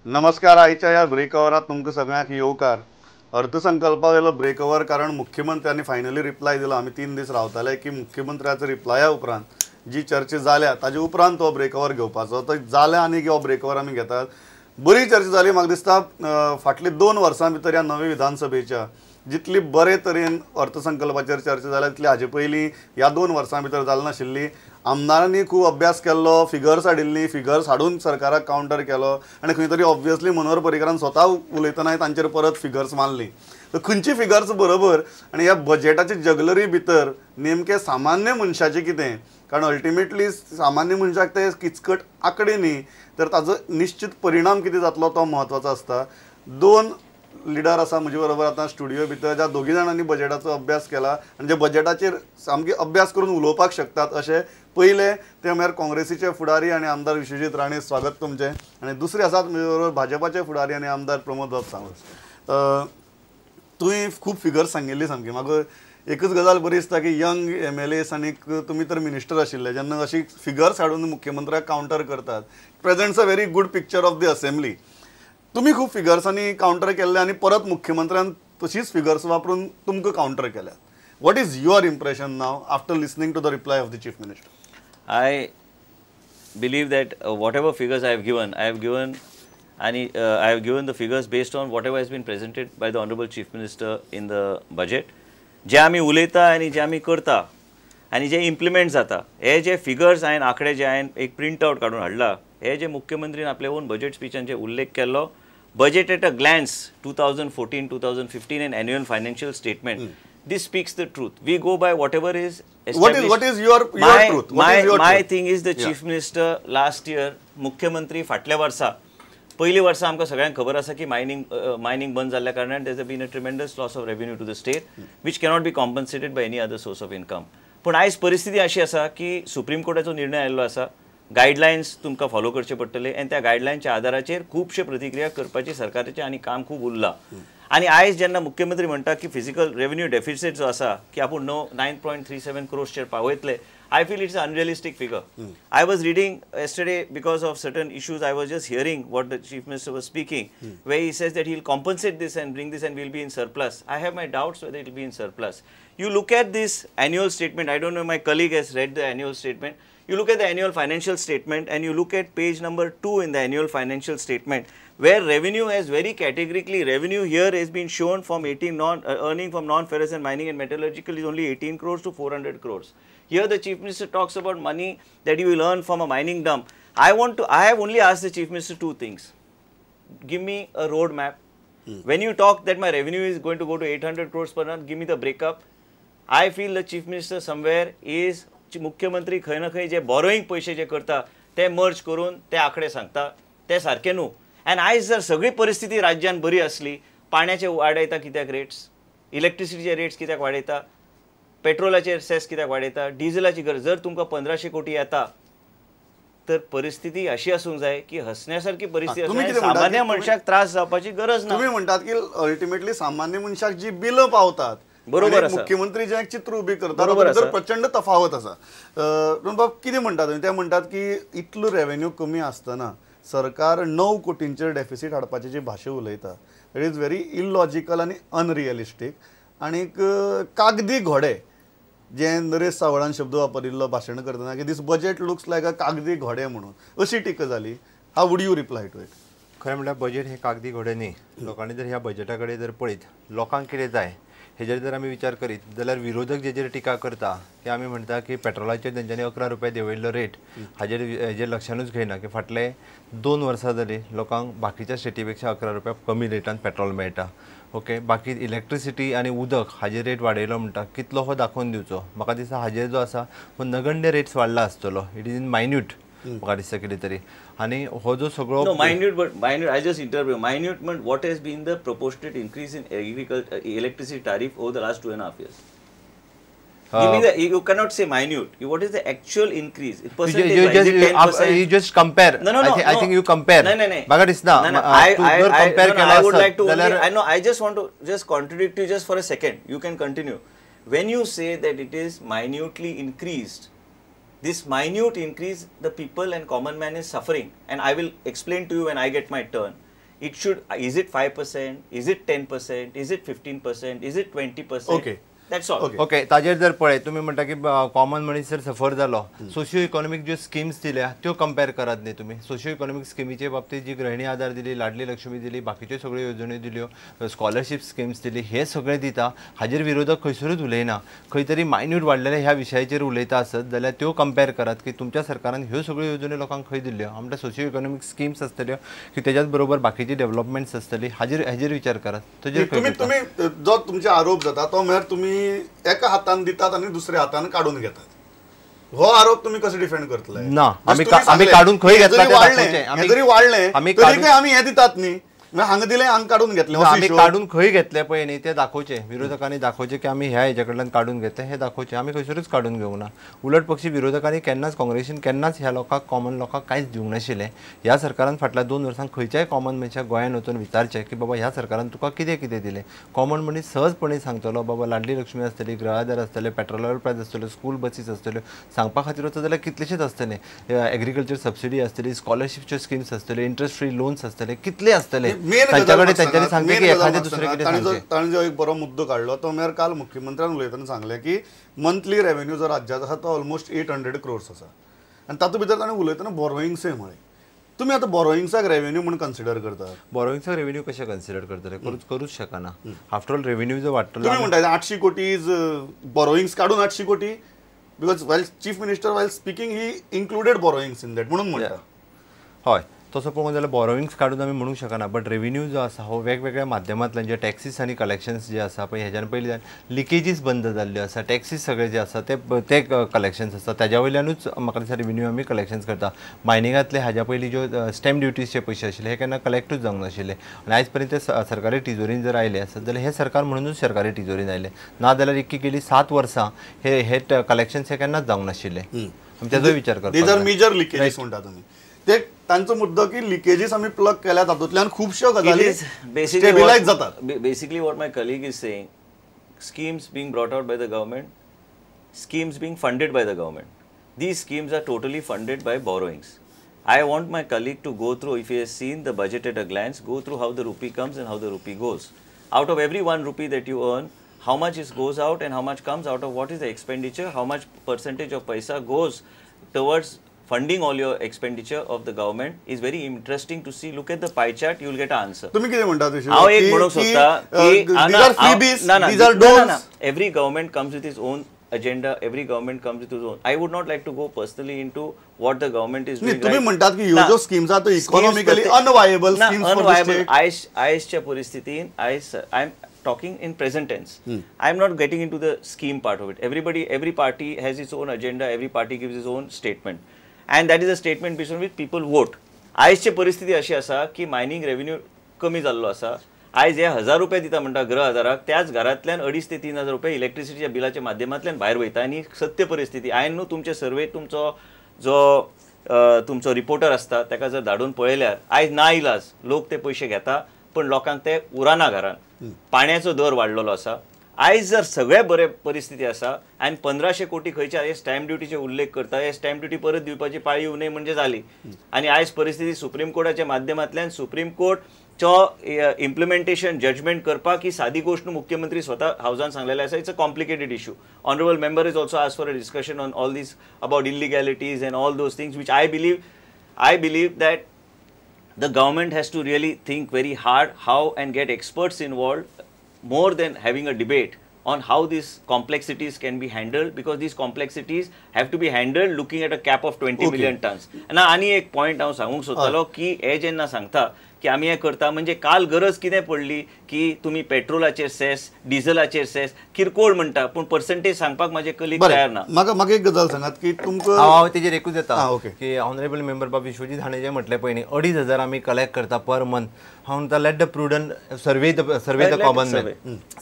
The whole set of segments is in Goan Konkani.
नमस्कार. आयच्या ह्या ब्रेकओवरात तुमकां सगळ्यांक येवकार. अर्थसंकल्पावेलो ब्रेकओवर कारण मुख्यमंत्र्यांनी फायनली रिप्लाय दिला. आमी 3 दीस रावताले की मुख्यमंत्र्याचो रिप्लाया उपरांत जी चर्चा जाल्या ताजे उपरांत तो ब्रेकओवर घेवपाचो, तो जाल्या आनी हो ब्रेकओवर आमी घेतात. बरी चर्चा जाली. म्हाका दिसता फाटली 2 वर्सां भितर ह्या नवे विधानसभेच्या जितली बरे तरेन अर्थसंकल्पाचेर चर्चा जाल्या तितली हाजे पयलीं ह्या 2 वर्सां भितर जाली नाशिल्ली. आमदारांनी खूब अभ्यास केल्लो, फिगर्स हाडिल्ली, फिगर्स हाडून सरकाराक कावंटर केलो आनी खंय तरी ऑब्वियसली मनोहर पर्रीकारान स्वता उलयतनाय तांचेर परत फिगर्स मारली. तर खंयची फिगर्स बरोबर आनी ह्या बजेटाचे जगलरी भितर नेमकें सामान्य मनशाचें कितें, कारण अल्टिमेटली सामान्य मनशाक ते किचकट आंकडे न्ही तर ताजो निश्चित परिणाम कितें जातलो तो म्हत्वाचो आसता. 2 लिडर आसा म्हजे बरोबर आतां स्टुडियो भितर, ज्या दोगी जाणांनी बजेटाचो अभ्यास केला आनी जे बजेटाचेर सामके अभ्यास करून उलोवपाक शकतात अशे. पयले ते म्हळ्यार काँग्रेसीचे फुडारी आनी आमदार विश्वजीत राणे, स्वागत तुमचें. आनी दुसरे आसात म्हजे बरोबर भाजपाचे फुडारी आनी आमदार प्रमोद बाब सावंत. तुवें खूब फिगर्स सांगिल्ली सामकी. म्हाका एकच गजाल बरी दिसता की यंग MLAs आनी तुमी तर मिनिस्टर आशिल्ले जेन्ना अशी फिगर्स हाडून मुख्यमंत्र्याक कावंटर करतात, presents a very good picture of the assembly. तुमी खूब फिगर्सांनी कावंटर केल्ले आनी परत मुख्यमंत्र्यान तशीच फिगर्स वापरून तुमकां कावंटर केल्यात. What is your impression now after listening to the reply of the chief minister? I believe that whatever figures I have given, I have given आनी I have given the figures based on whatever has been presented by the honourable chief minister in the budget. जे आमी उलयता आनी जे आमी करता आनी जे इम्प्लिमेंट जाता हे जे फिगर्स हांवें आंकडे जे हांवें एक प्रिंट आवट काडून हाडला, हे जे मुख्यमंत्रीन आपले ओन बजेट स्पिचान जे उल्लेख केल्लो, budget at a glance 2014, 2015 and annual financial statement, this speaks the truth. We go by whatever is established. What is your truth? My thing is the chief minister last year, मुख्यमंत्री फाटल्या वर्सा, पयली वर्सा आमकां सगळ्यांक खबर आसा की मायनिंग बंद जाल्ल्या कारणान there has been a tremendous loss of revenue to the state which cannot be compensated by any other source of income. पूण आयज परिस्थिती अशी आसा की सुप्रीम कोर्टाचो निर्णय आयिल्लो आसा, गायडलायन्स तुमकां फॉलो करचे पडटले आनी त्या गायडलायन्सच्या आदाराचेर खुबशे प्रतिक्रिया करपाची सरकाराचें आनी काम खूब उरलां. आनी आयज जेन्ना मुख्यमंत्री म्हणटा की फिजिकल रेवेन्यू डेफिसिट जो आसा की आपूण 9.37 क्रोर्सचेर पावयतले, I feel it's an unrealistic figure. I was reading yesterday because of certain issues, I was just hearing what the chief minister was speaking, where he says that he will compensate this and bring this and we'll be in surplus. I have my doubts whether it will be in surplus. You look at this annual statement, I don't know if my colleague has read the annual statement. You look at the annual financial statement and you look at page number 2 in the annual financial statement, where revenue has very categorically, revenue here has been shown from 18 earning from non-ferrous and mining and metallurgical is only 18 crores to 400 crores. Here the chief minister talks about money that you will earn from a mining dump. I have only asked the chief minister 2 things. Give me a road map. When you talk that my revenue is going to go to 800 crores per month, give me the breakup. I feel the chief minister somewhere is मुख्यमंत्री खंय ना खंय जे बॉरोईंग पयशे जे करता ते मर्ज करून ते आंकडे सांगता ते सारके न्हू. आनी आयज जर सगळी परिस्थिती राज्यान बरी आसली, पाण्याचे वाडयता कित्याक रेट्स, इलेक्ट्रिसिटीचे रेट्स कित्याक वाडयता, पेट्रोलाचेर सेस कित्याक वाडयता, डिझलाची गरज जर तुमकां 1500 कोटी येता तर परिस्थिती अशी आसूंक जाय की हसण्यासारखी परिस्थिती, सामान्य मनशाक त्रास जावपाची गरज ना. तुमी म्हणटात की अल्टिमेटली सामान्य मनशाक जी बिलां पावतात, बरोबर, मुख्यमंत्री जे चित्र उबी करतात तर प्रचंड तफावत आसा. बाब कितें म्हणटात तुमी? ते म्हणटात की इतलो रेवेन्यू कमी आसतना सरकार 9 कोटींचेर डेफिसीट हाडपाची जी भाशा उलयता, it is very illogical आनी अनरियलिस्टीक. आनीक कागदी घोडे जे नरेश सावळान शब्द वापरिल्लो भाशण करतना की this budget looks like a कागदी घोडे म्हणून अशी टिका जाली. How would you reply to it? खरें म्हणल्यार बजेट हें कागदी घोडे न्ही. लोकांनी जर ह्या बजेटा कडेन जर पळयत, लोकांक कितें जाय हेजेर जर आमी विचार करीत जाल्यार विरोधक जेजेर टिका करता की आमी म्हणटा की पेट्रोलाचेर तेंच्यांनी 11 रुपया देंवयल्लो रेट, हाजेर हेजेर लक्षानूच घेयना की फाटले 2 वर्सां जाली लोकांक बाकीच्या स्टेटी पेक्षा 11 रुपया कमी रेटान पेट्रोल मेळटा. ओके, बाकी इलेक्ट्रिसिटी आनी उदक हाजेर रेट वाडयलो म्हणटा कितलो हो दाखोवन दिवचो. म्हाका दिसता हाजेर जो आसा हो नगण्य रेट्स वाडला आसतलो, it is in minute म्हाका दिसता कितें तरी. आनी हो जो सगळो No, minute, but minute, I just interrupt you. Minute, but what has been the proportionate increase in agriculture electricity tariff over the last 2.5 years? Give me the, you cannot say minute. What is the actual increase? Percentage you just, is it 10%? You just compare. No, no, no. I think you compare. No, no, no. म्हाका दिसना. No, no. I would like to only, I know, I just want to just contradict you just for a second. You can continue. When you say that it is minutely increased, this minute increase, the people and common man is suffering, and I will explain to you when I get my turn. It should, is it 5%, is it 10%, is it 15%, is it 20%? Okay. That's all. Okay, ताजेर जर पळय तुमी म्हणटा की कॉमन मनीस जर सफर जालो, सोशियो इकॉनॉमीक ज्यो स्किम्स दिल्या त्यो कंपेर करात न्ही तुमी. सोशियो इकॉनॉमीक स्किमीचे बाबतीत जी गृहिणी आधार दिली, लाडली लक्ष्मी दिली, बाकीच्यो सगळ्यो येवजण्यो दिल्यो, स्कॉलरशीप स्किम्स दिली, हे सगळें दिता. हाजेर विरोधक खंयसरूच उलयना. खंय तरी मायन्यूट वाडलेले ह्या विशयाचेर उलयता आसत जाल्यार त्यो कंपेर करात की तुमच्या सरकारान ह्यो सगळ्यो येवजण्यो लोकांक खंय दिल्ल्यो. आमकां सोशियो इकॉनॉमीक स्किम्स आसतल्यो की तेज्याच बरोबर बाकीची डेव्हलपमेंट्स आसतली, हाजेर विचार करात. तुमी तुमी जो तुमचे आरोप जाता तो म्हळ्यार तुमी एका हातान दितात आनी दुसऱ्या हातान काडून घेतात, हो आरोप तुम्ही कसो डिफेंड करतले? ना, आमी काडून खंय घेतला ते दाखोवचें. जरी वाडलें तरी आमी हें दितात न्ही, हांगा दिलें हांगा काडून घेतलें. आमी काडून खंय घेतलें पळय न्ही तें दाखोवचें. विरोधकांनी दाखोवचें की आमी ह्या हेज्या कडल्यान काडून घेतलें हें दाखोवचें. आमी खंयसरूच काडून घेवंक ना. उलट पक्षी विरोधकांनी केन्नाच, काँग्रेसीन केन्नाच ह्या लोकांक, कॉमन लोकांक कांयच दिवंक नाशिल्लें. ह्या सरकारान फाटल्या 2 वर्सांक खंयच्याय कॉमन मनशाक गोंयान वचून विचारचें की बाबा ह्या सरकारान तुका कितें कितें दिलें. कॉमन मनीस सहजपणे सांगतलो बाबा लाडली लक्ष्मी आसतली, गृह आधार आसतले, पेट्रोलावर प्रायस आसतल्यो, स्कूल बसीस आसतल्यो, सांगपा खातीर वचत जाल्यार कितलेशेच आसतले, एग्रीकल्चर सबसिडी आसतली, स्कॉलरशीपच्यो स्किम्स आसतल्यो, इंट्रस्ट फ्री लोन्स आसतले, कितले आसतले. ताणें जो एक बरो मुद्दो काडलो तो म्हळ्यार काल मुख्यमंत्र्यान उलयतना सांगलें की मंथली रेवेन्यू जो राज्याचो आसा तो ऑलमोस्ट 800 क्रोर्स आसा आनी तातूंत भितर ताणें उलयतना बोरोइंग्सय म्हळें. तुमी आतां बोरोइंग्साक रेवेन्यू म्हूण कन्सिडर करतात? बोरोइंग्साक रेवेन्यू कशें कन्सिडर करतले? करूच शकना. आफ्टर ऑल रेवेन्यू जो वाडटलो, तुमी म्हणटा 800 कोटी is बोरोइंग्स काडून 800 कोटी, because while chief minister while speaking he included borrowings in that म्हणून म्हणटा. हय, तसो पळोवंक जाल्यार बोरोइंग्स काडून आमी म्हणूंक शकना, बट रेवेन्यू जो आसा हो वेगवेगळ्या माध्यमांतल्यान जे टॅक्सीस आनी कलेक्शन्स जे आसा पळय, हेज्यान पयलीं लिकेजीस बंद जाल्ल्यो आसा, टॅक्सीस सगळे जे आसा ते कलेक्शन्स आसा, ताज्या वयल्यानूच म्हाका दिसता रेवेन्यू आमी कलेक्शन्स करता. मायनिंगांतले हाज्या पयलीं ज्यो स्टॅम्प ड्युटीजचे पयशे आशिल्ले हे केन्ना कलेक्टूच जावंक नाशिल्ले आनी आयज पर्यंत ते सरकारी तिजोरीन जर आयले आसत जाल्यार हे सरकार म्हणूनच सरकारी तिजोरीन आयले, ना जाल्यार इतकी गेली 7 वर्सां हे कलेक्शन्स हे केन्नाच जावंक नाशिल्ले. आमी ताजोय विचार करता. मेजर लिकेजीस म्हणटा तुमी, ते तांचो मुद्दो की लिकेजीस आमी प्लग केल्या तातूंतल्यान खुबश्यो गजाली स्टेबिलायज जातात. Basically what my colleague is saying, schemes being brought out by the government, schemes being funded by the government, these schemes are totally funded by borrowings. I want my colleague to go through, if he has seen the budget at a glance, go through how the rupee comes and how the rupee goes. Out of every 1 rupee that you earn, how much is goes out and how much comes out of what is the expenditure, how much percentage of paisa goes towards funding all your expenditure of the government is very interesting to see. Look at the pie chart, you will get an answer. तुम्ही किती म्हणता तुझी? हांव एक म्हणूंक सोदता की these are freebies, these are don'ts. Every government comes with its own agenda, every government comes with its own. I would not like to go personally into what the government is doing. तुम्ही म्हणतात की ह्यो ज्यो स्कीम्स आहा त्यो economically unviable schemes for the state. आयजच्या परिस्थितीन I am talking in present tense. I am not getting into the scheme part of it. Everybody, every party has its own agenda, every party gives its own statement. And that is a statement based on which people vote. आयजची परिस्थिती अशी आसा की मायनिंग रेव्हेन्यू कमी जाल्लो आसा. आयज हे 1000 रुपये दिता म्हणटा गृह आधाराक, त्याच घरांतल्यान 2500 ते 3000 रुपये इलेक्ट्रिसिटीच्या बिलाच्या माध्यमांतल्यान भायर वयता. आनी सत्य परिस्थिती हांवें न्हू तुमचे सर्वे, तुमचो जो तुमचो रिपोर्टर आसता ताका जर धाडून पळयल्यार आयज ना इलाज लोक ते पयशे घेता पण लोकांक ते उराना घरान. पाण्याचो दर वाडलेलो आसा. आयज जर सगळे बरे परिस्थिती आसा आनी 1500 कोटी खंयच्या हे स्टॅम्प ड्युटीचे उल्लेख करता, हे स्टॅम्प ड्युटी परत दिवपाची पाळी येवं नये म्हणजे जाली. आनी आयज परिस्थिती सुप्रीम कोर्टाच्या माध्यमांतल्यान सुप्रीम कोर्टचो इम्प्लिमेंटेशन जजमेंट करपाक ही सादी गोश्ट मुख्यमंत्री स्वता हावजान सांगलेले आसा. It's a complicated issue. Honourable member is also ask for a discussion on all these about illegalities and all those things which I believe that the government has to really think very hard how and get experts involved more than having a debate on how these complexities can be handled, because these complexities have to be handled looking at a cap of 20 million tons. ना आनी एक पॉइंट हांव सांगूंक सोदतालो की हे जेन्ना सांगता की आमी हें करता म्हणजे काल गरज कितें पडली की तुमी पेट्रोलाचेर सेस, डिझलाचेर सेस किरकोळ म्हणटा, पूण पर्संटेज सांगपाक म्हाजे कलीग तयार ना. म्हाका म्हाका एक गजाल सांगात की तुमकां हांव तेजेर एकूच येता की ऑनरेबल मेंबर बाब विश्वजीत हाणें जें म्हटलें पळय न्ही, 2500 आमी कलेक्ट करता पर मंथ. हांव म्हणटा let the prudent survey the common man.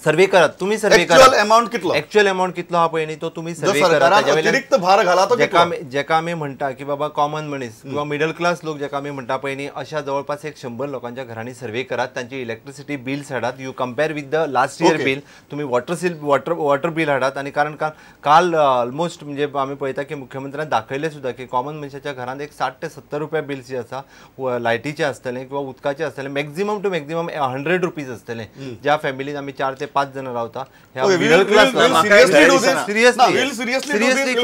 Survey करात तुमी, सर्वे एक्चुअल अमाउंट कितलो, एक्चुअल अमाउंट कितलो हा पळय न्ही तो तुमी सर्वे करा. अतिरिक्त भार घाला तो जेका आमी म्हणटा की बाबा कॉमन मनीस किंवा मिडल क्लास लोक जेका आमी म्हणटा पळय न्ही अशा जवळपास 100 लोकांच्या घरांनी सर्वे करात, तांची इलेक्ट्रिसिटी बिल्स हाडात, you compare with the last year bill, तुम्ही वॉटर बिल हाडात. आनी कारण काल ऑलमोस्ट म्हणजे आमी पळयता की मुख्यमंत्र्यान दाखयलें सुद्दां की कॉमन मनशाच्या घरांत एक 60 ते 70 रुपया बिल्स जे आसा लायटीचें आसतलें किंवा उदकाचें आसतलें, मॅक्झिमम टू मॅक्झिमम 100 रुपीज आसतलें. ज्या फॅमिलीन आमी 4 ते 5 जाणां रावता ह्या मिडल क्लास सिरियसली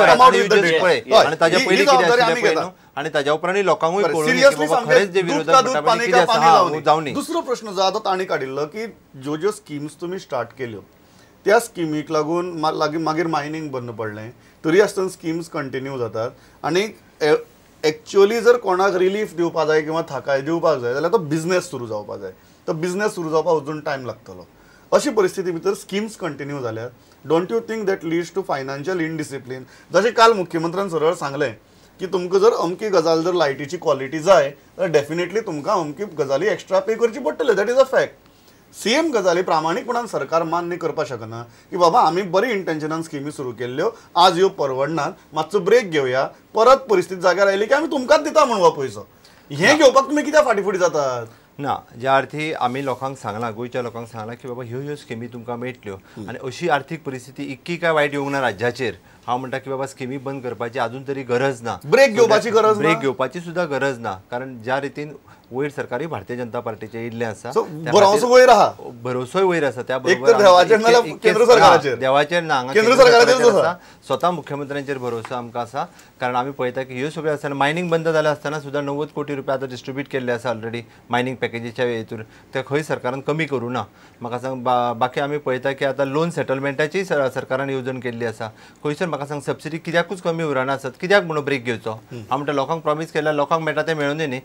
पळय. आनी ताज्या पयलीं कितें आशिल्लें पळय न्हू, आनी ताज्या उपरांत लोकांकूय कळून खरेंच जे विरोधक जावनी. दुसरो प्रश्न जो आतां तांणी काडिल्लो की ज्यो ज्यो स्किम्स तुमी स्टार्ट केल्यो त्या स्किमीक लागून मागीर मायनींग बंद पडलें, तरी आसतना स्किम्स कंटिन्यू जातात. आनी एक्चुअली जर कोणाक रिलीफ दिवपाक जाय किंवा थाकाय दिवपाक जाय जाल्यार तो बिजनेस सुरू जावपाक जाय, तो बिजनेस सुरू जावपाक अजून टायम लागतलो. अशी परिस्थिती भितर स्किम्स कंटिन्यू जाल्यात, don't you think that leads to financial indiscipline? जशें काल मुख्यमंत्र्यान सरळ सांगलें की तुमकां जर अमकी गजाल जर लायटीची क्वॉलिटी जाय जाल्यार डेफिनेटली तुमकां अमकी गजाली एक्स्ट्रा पे करची पडटल्यो, that is a fact. Same गजाली प्रामाणीकपणान सरकार मान्य करपाक शकना की बाबा आमी बरी इंटेन्शनान स्किमी सुरू केल्ल्यो, आज ह्यो परवडनात, मातसो ब्रेक घेवया, परत परिस्थिती जाग्यार आयली की आमी तुमकांच दिता म्हूण हो पयसो, हें घेवपाक तुमी कित्याक फाटीं फुडें जातात? ना, ज्या अर्थी आमी लोकांक सांगलां, गोंयच्या लोकांक सांगलां की बाबा ह्यो ह्यो स्किमी तुमकां मेळटल्यो आनी अशी आर्थीक परिस्थिती इतकी काय वायट येवंक ना राज्याचेर. हांव म्हणटा की बाबा स्किमी बंद करपाची अजून तरी गरज ना, ब्रेक घेवपाची गरज, ब्रेक घेवपाची सुद्दां गरज ना. कारण ज्या रितीन वयर सरकारी भारतीय जनता पार्टीचे इल्लें आसा, भरोसो वयर आहा, भरोसोय वयर आसा, त्या बरोबर देवाचेर ना, केंद्र सरकाराचेर आसा, स्वता मुख्यमंत्र्यांचेर भरोसो आमकां आसा. कारण आमी पळयता की ह्यो सगळ्यो आसतना मायनींग बंद जालें आसतना सुद्दां 90 कोटी रुपया आतां डिस्ट्रिब्यूट केल्ले आसा ऑलरेडी मायनींग पॅकेजीच्या हेतूर, ते खंय सरकारान कमी करूं ना. म्हाका सांग, बाकी आमी पळयता की आतां लोन सेटलमेंटाची सरकारान येवजण केल्ली आसा, खंयसर म्हाका सांग सबसिडी कित्याकूच कमी उरना आसत, कित्याक म्हणून ब्रेक घेवचो? हांव म्हणटा लोकांक प्रॉमीस केल्यार लोकांक मेळटा तें मेळून न्ही.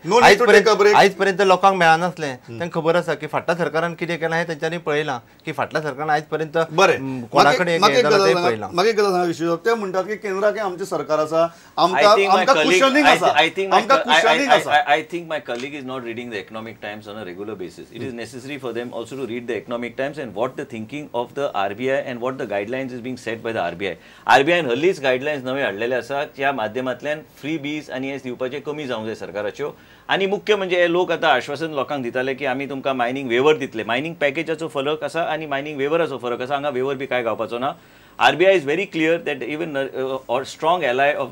आयजपर्यंत लोकांक मेळनासलें, तांकां खबर आसा की फाटल्या सरकारान कितें केलां हें तेंच्यांनी पळयलां की फाटल्या सरकारान आयजपर्यंत कोणा कडेन पळयलां. म्हाका एक गजाल सांगा विश्व, ते म्हणटात की केंद्राक आमचें सरकार आसा, आमकां कुशनिंग आसा. I think my colleague is not reading the Economic Times on a regular basis. It is necessary for them also to read the Economic Times and what the thinking of the RBI and what the guidelines is being set by the RBI. RBI हल्लीच गायडलायन्स नवे हाडलेले आसा, ज्या माध्यमांतल्यान फ्री बीज आनी हे दिवपाचे कमी जावंक जाय सरकाराच्यो. आनी मुख्य म्हणजे हे लोक आतां आश्वासन लोकांक दिताले की आमी तुमकां मायनींग वेवर दितले. मायनींग पॅकेजाचो फरक आसा आनी मायनींग वेवराचो फरक आसा, हांगा वेवर बी कांय गावपाचो ना. RBI is very clear that even or strong ally of